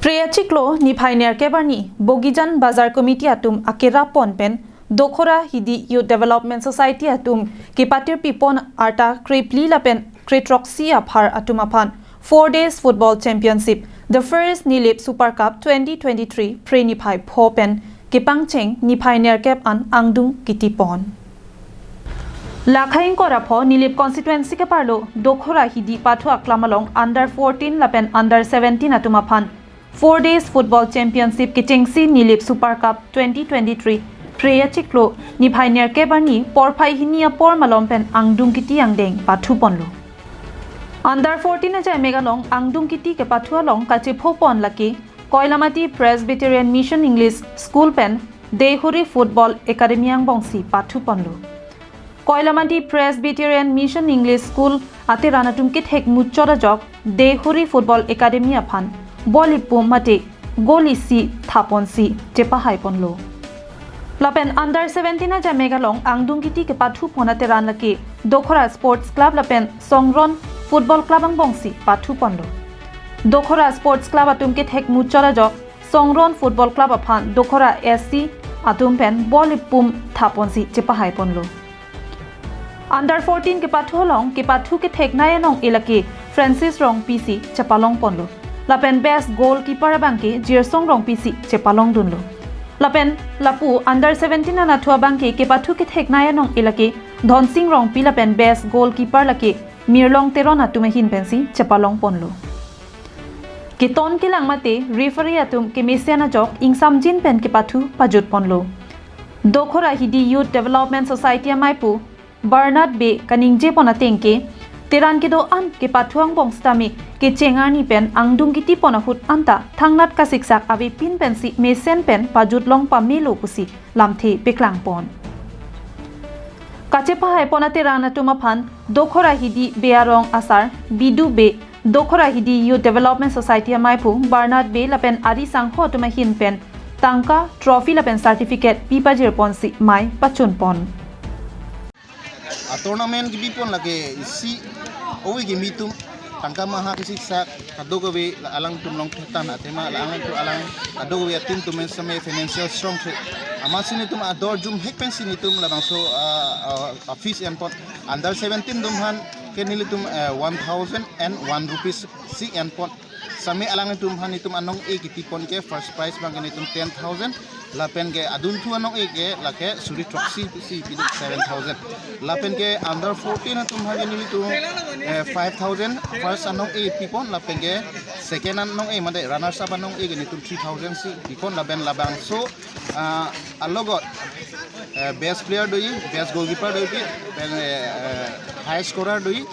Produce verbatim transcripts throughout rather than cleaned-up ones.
Phre achiklo niphai nerkep arni Bogijan Bazar Committee atum akerap pon pen Dokhora Hidi Youth Development Society atum kepatirpi pon arta krephli lapen krethroksi aphar atum aphan four days football championship, the first Nilip Super Cup twenty twenty-three, phre niphai pho pen kepangcheng niphai nerkep an angdung kiti pon. Lakhai ingkoi ra pho Nilip constituency keparlo Dokhora Hidi pathu aklam along under fourteen lapen under seventeen atum aphan four days football championship kechengsi Nilip Super Cup twenty twenty-three phre achiklo niphai nerkep arni porphai hini apor malom pen angdung kiti angdeng pathu ponlo. Under fourteen ajai mek along angdung kiti kepathu along kachepho pon lake Koilamati Presbyterian Mission English School pen Dehuri Football Academy angbongsi pathu ponlo. Koilamati Presbyterian Mission English School ateran atum kethek muchot ajok Dehuri Football Academy aphan ball ipum mate goal isi thaponsi chepahai ponlo. Lapen under seventeen ajai mek along angdung kiti kepathu pon ateran lake Dokhora Sports Club lapen Songron Football Club angbongsi pathu ponlo. Dokhora Sports Club atum kethek muchot ajok Songron Football Club aphan Dokhora S C atum pen ball ipum thaponsi chepahai ponlo. Under fourteen kepathu along kepathu kethek nai anong-e lake Francis Rongpi si chepalong ponlo. Lapen best goalkeeper abangke Jirsong Rongpi si chepalong dunlo. Lapen lapu under seventeen anatthu abangke kepathu kethek nai anong-e lake Dhonsing Rongpi lapen best goalkeeper lake Mirlong Teron atum ahin pensi chepalong ponlo. Keton kelang mate referee atum kemesen ajok ingsamjin pen kepathu pajut ponlo. Dokhora Hidi Youth Development Society amaipu Bernard Bey kaningje pon ateng ke, teran kedo-an kepathu angbong sitame kecheng arni pen angdung kiti pon ahut anta thangnat kasiksak avepin pensi mesen pen pajut long pamelo pusi lamthe peklang pon. Kachepahai pon ateran atum aphan Dokhora Hidi Bey arong asar Bidu Bey, Dokhora Hidi Youth Development Society amaiphu Bernard Bey lapen ari sangho atum ahin pen tangka, trophy lapen certificate pi pajir ponsi mai pachun pon. A tournament kebi pon lake isi ove kimi atum tangka maha kesiksak kadokave la alangtum along thetan athema la alangtum alang kadokave a team atum same financial strong the. Amatsi nelitum ador jumhek pensi nelitum labangso, ah, ah, a fees en pon. Under seventeen atum aphan ke nelitum, eh, one thousand and one rupees si en pon. Same alangtum aphan nelitum anong-e kipi pon ke first prize abangke nelitum ten thousand. Lapen ke adunthu anong-e ke lake suri throksi si piduk seven thousand. Lapen ke under fourteen atum aphan ke nelitum, eh, five thousand first anong-e pi pon. Lapen ke second anong-e mate runners up anong-e ke nelitum three thousand si pi pon. Lapen labangso, ah, alogot, eh, best player doji, best goalkeeper doji, pen, eh, eh, high scorer doji.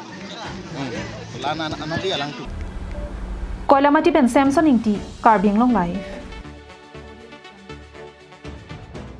Hmm. La-an anong-e alangtum. Koilamati pen Samson Ingti, Karbi Anglong Live.